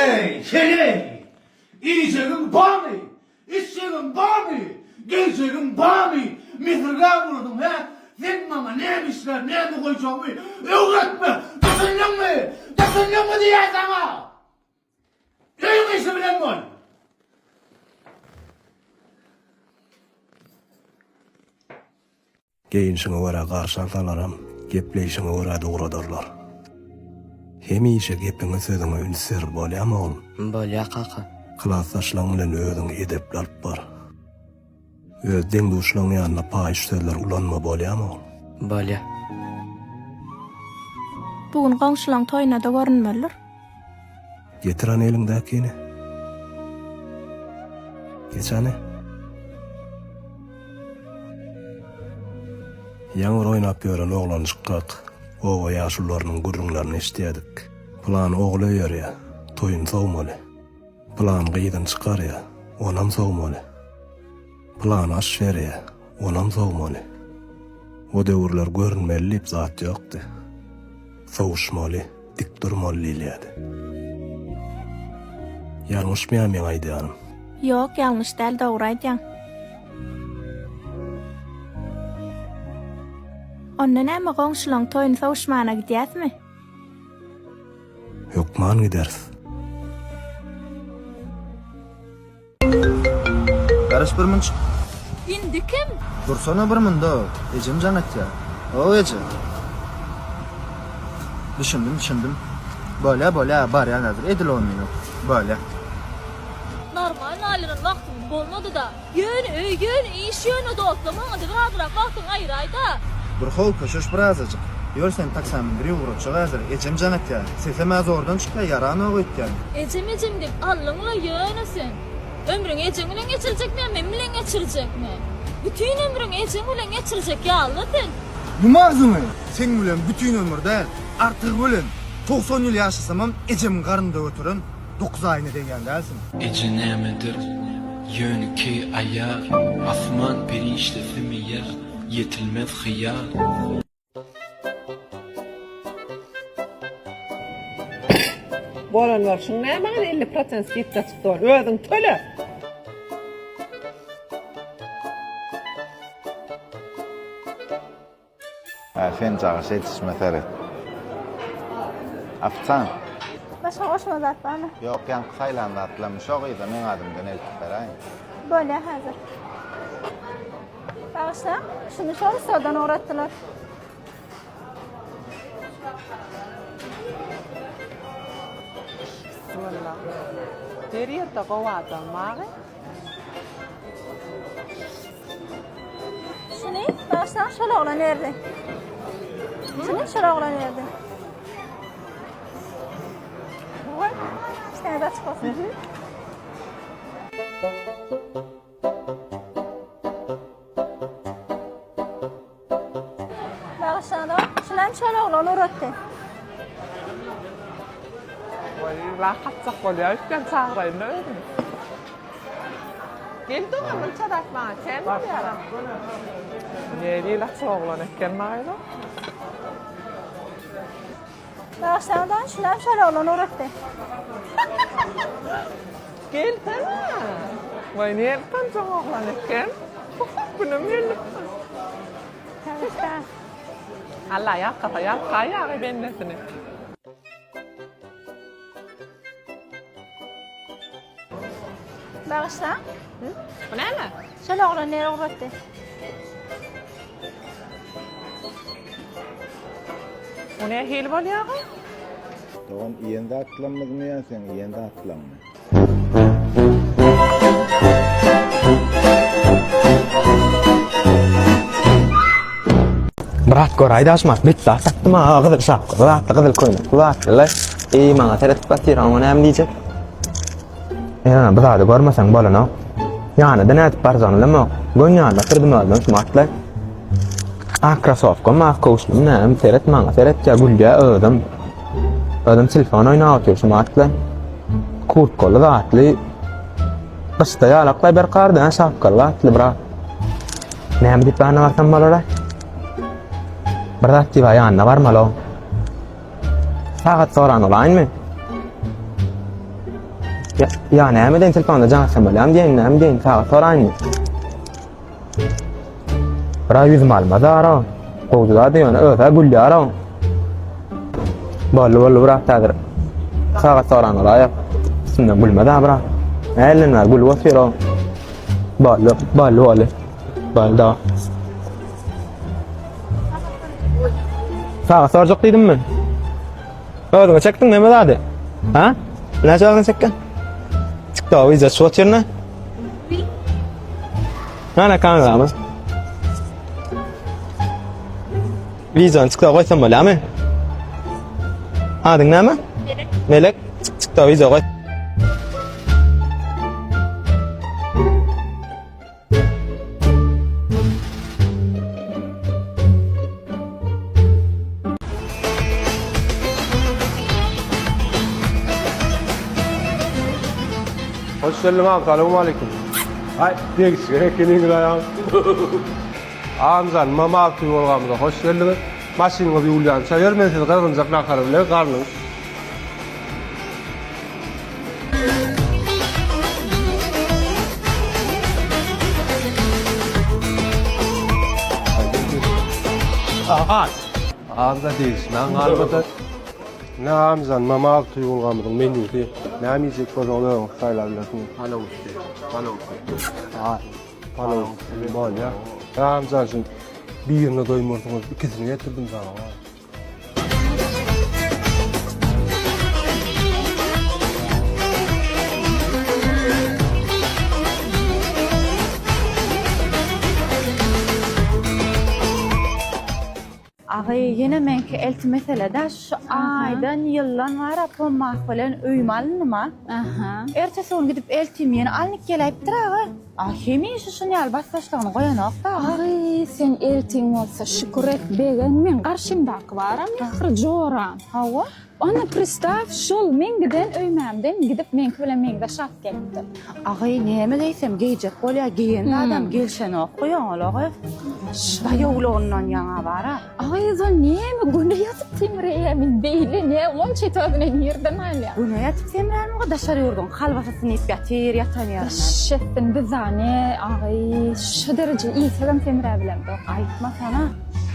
Eý, heleý! Iýjegiň barmy? Içjegiň barmy? Geýjegiň barmy? Mesirgä bolarsyň, hä? Sen maňa näme işläp, näme goýjagymy öwretme! Düşündiňmi? Düşündiňmi diýýän saňa! Öýüň işi bilen bol! Geýinişiňe görä garşy alsalaram, gepleýşiňe görä-de ugradarlar. Hemişe gepiňe-sözüňe üns ber, bolýamy, oglum? Bolýa, kaka. Klasdaşlaň bilen özüňi edepli alyp bar. Öz deň-duşlaň ýanynda paýyş sözler ulanma, bolýamy, oglum? Bolýa. Bu gün goňşulaň toýuna-da görünmelidir. Getir hany eliňdäkini. Geç hany. Ýaňy bir oýnap ýören oglanjykkak oba ýaşulularynyň gürrüňlerini eşidýärdik. Pylany ogul öýerýär, toýuny sowmaly. Pylany gyzyny çykarýar, onam sowmaly. Pylany aş berýär, onam sowmaly. O döwürler görünmeli diýip zat ýokdy. Sowuşmaly, dik durmaly diýilýärdi. Ýalňyşmaýar meň aýdýanym. Ýok, ýalňyş däl, dogry aýdýaň. Onda näme goňşulaň toýuny sowuşmana gidýäsmi? Hökman gideris. Garaş bir munç. Indi kim? Dursana bir munda, ejem jaň etýär. Hawa eje. Düşündim, düşündim. Bolýa, bolýa, barýan häzir, edil on minut. Bolýa. Normalny aýlanan wagtymyz bolmady-da. Ýöne öý, ýöne iş, ýöne dostlar, maňa-da birazrak wagtyňy aýyraý-da. Dur how, köşeş birazajyk. Ýör seni taksa mündirýin ugratjak häzir, ejem jaň etýär. Sesem-ä zordan çykýar, ýaranok öýtýän. Ejem ejem diýip aldyň-la ýöne sen. Ömrüňi ejeň bilen geçirjekmi ýa men bilen geçirjekmi? Bütin ömrüňi ejeň bilen geçirjek ýaly-la sen. Ýum agzyňy! Seň bilen bütin ömür däl, artygy bilen 90 ýyl ýaşasamam ejemiň garnynda göteren dokuz aýyna degýän dälsiň. Eje nämedir? Ýönekeý aýal, asman perişdesimi ýa ýetilmez hyýal? Bolan bolşuň näme maňa 50 prosent skidka çykdy ol. Özüň töle. Hä sen jaga şeýdişime seret. Ofisiant. Başga goşma zat barmy? Ýok ýaňky saýlan zatlarymy şo gyza meň adymdan eltip beräýiň. Bolýa häzir. Bagyşla, şuny şol ussadan ugratdylar. Bismillah. Her ýerde gowy adam bar. Şuny bagyşla, şol oglan berdi. Şuny şol oglan berdi. Işleriniz açyk bolsun. Bagyşlada, şunam şol oglan ugratdy. Goý, lak atjak bolýar, üstden çagyraýyn-da özüni. Gel dogan, munça zat maňa kän bolýar. Nähili açyk oglan eken maýla. Bagyşlada, şunam şol oglan ugratdy. Gelsene. Waý, ne utanjaň oglan eken. Günüm gelipdir. Bagyşla. Alla ýalkasa ýalkaý ýagy bendesini. Bagyşla. Bu näme? Şol oglan nere ugratdy? Bu nähili bolýar? Dogan iýen zatlamyzmy ýa seň iýen zatlaňmy? Brat göräý daşmat bet zat tapdym ha gyzyl şapka zatly gyzyl köýnek zatly eý maňa seredip batyr oňa näme diýjek Ýa bu zady görmeseň bolanok Ýanyda nädip barjagyny bilemok Gön ýanyna oturdym özüm şu matly Ak krasowkam ak köwşüm näme seret maňa seretýär gülýär özüm Özüm telefon oýnap otyr şu matly Kurtkaly zatly Gyşda ýalaklaý berkardy ha şapkaly zatly brat Näme diýip ýanyna barsam bolar-a? Bir zat diýip ýanyna barmaly oň. Sagat soran bolaýynmy? Ýa, ýa näme edeýin telefonda jaň etsem bolýamy diýeýin, näme diýeýin, sagat soraýynmy? Bira ýüzüm almaz ara. Gowdy zady ýöne özä gülýär o. Boldy boldy brat häzir. Sagat soran bolaýak. Üstünden gülmez ha brat. Nälen bäri gülüp otyr o. Boldy boldy boldy. Boldy. Sagat sorjak diýdim men. Özüňe çekdiň näme zady? Ha? Näçe özüňe çekgen? TikTok wideo çykyp otyryn. Mana kameramyz. Wideony TikTok goýsam bolýarmy? Adyň näme? Melek. Melek. TikTok wideo goý. Hoş geldiň agam, salowmaleýkim. Aý, degişgen ekeniňiz aýam. Agamjan, Mama awtoýuwalgamyza hoş geldiňiz. Maşynyňyz ýuwulýança ýör, men sizi gyzgynjak nahar bilen garnyň. Azda degişmäň galmady. Ine Hamzan, Mama awtoýuwalgamyzyň menýusy. Näme iýjek bolsaňyz özüňiz saýlap bilersiňiz. Palaw üsti. Palaw üsti. Palaw üsti bolýar. Hamzan şu birine doýmarsyňyz, ikisini getirdim saňa. Agy ýene meňki elti meselede şu aýdan ýyldan bara pomah bilen öýüme alyndyma. Ertesi gün gidip eltim ýene alnyp geläýipdir agy. A hemişe şun ýaly basdaşlygyny goýanok-da aga. Agy sen eltiň bolsa şükür et begen meň garşymdaky baram mähri joram. Hawa. Onda pristaw şol meň giden öýmämden gidip meňki bilen meňzeş at gelipdir. Agy näme geýsem geýjek bolýa geýen zadam gelşenok goýaňol agy. Daýawlygyndan ýaňa bara. Agyz o näme güne ýatyp semreýä men beýle ne onça eti özüne nirden alýa. Güne ýatyp semränmi daşary ýurduň kolbasasyny iýip ýatyr ýatan ýerinden. Şetdin bizane agyz şu dereje iýsegem semräbilemzok. Aýtmasana.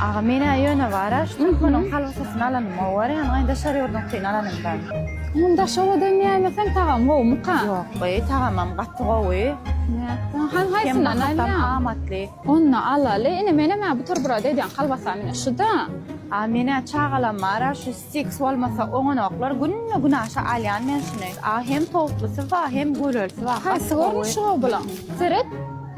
Aga menä ýöne bara şu türkmeniň kolbasasyny alanym gowy görýän gaý daşary ýurduňkyny alanymdan. Onuň daşowadan nämeseň tagam gowumyka? Ýok gyý tagamam gaty gowy. Nätdiň han haýsyndan Hem alýaň? amatly. Onda alaly. Ine menem-ä bu turbrada edýän kolbasam ine şuda. A menä çagalam bara şu stiks bolmasa oňanoklar günde günaşa alýan men şuny. A hem towuklusy bar hem gölelisi bar gaty Haýsy gowy. görnüşi gowy bulaň? Seret.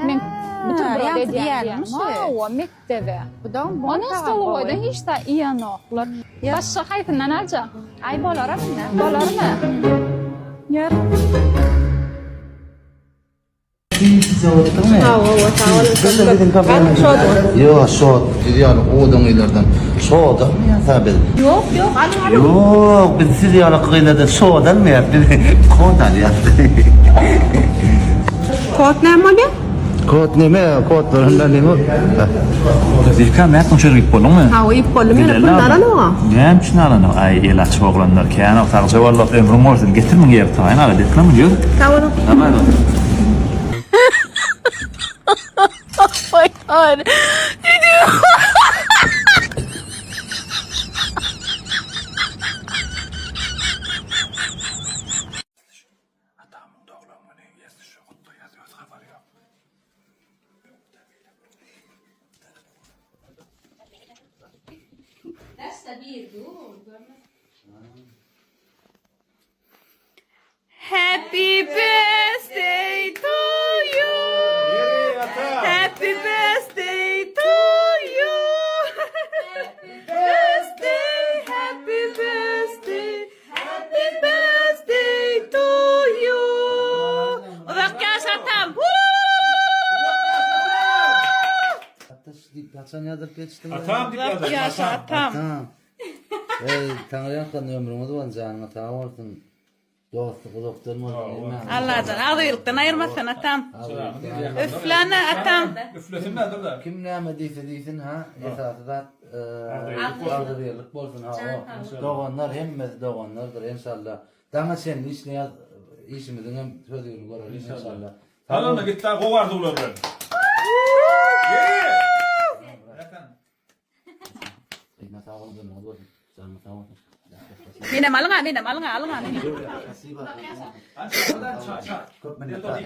Men bu turbrada ýaňky edýän diýýänimi diýýän. şu? Hawa, mekdebe. Bu da bu Ony tagam stolowoýdan gowy. hiç zat iýenoklar. Başga haýsyndan aljak? Aý bolara indi. Bolarmy? Ýör. Ýok, şot, siz ýaly owadan gyzlardan şot almaýas-a biz. Ýok, ýok, alyň, alyň. Ýok, biz siz ýaly gyzlardan şot almaýas, biz kod alýas. Kod näme bolýar? Kod neme, kod bolanda neme? Zilka nätdiň şöyle gidip bolduňmy? Hawa, iýip boldum, ýöne puluny alanok-a. Näme üçin alanok? Aý, el açyk oglanlar kän-ow, sagja bollah, ömrüň bolsun, getir muny ýeri taýyn ala, betme muny, ýör. Sag boluň. Daway dostum. Oh my god. Did you? Atamyň doglan güni ýesdi şu gutlaýas öz habary ýok. Happy birthday to you. Happy birthday to you. Happy birthday, happy birthday, happy birthday to you. Uzak ýaşa atam. Diýip haçan ýazyp geçdiň? Atam diýip ýazar. Ýaşa atam. Atam. Eý, Taňryýalkasyn ömrüňiz bolsun, janyňyz sag bolsun. Dostluk uzakdan bolsun hemmäňize. Allajan agzybirlikden aýyrmasyn atam. Üflene atam. Üflesinler dur-da. Kim näme diýse diýsin ha, esasy zat agzybirlik bolsun ha. Doganlar hemmesi doganlardyr enşalla. Daňa çenli işleýäs. Işimiziň hem hözirini görelim inşallah. Hadi onda git daha gowy arzuwlar bilen. Eline sag boluň, ömrüňiz bolsun. Janyňyz sag bolsun. Menem alyň-a, menem alyň-a, alyň-a meni. Köp minnetdar.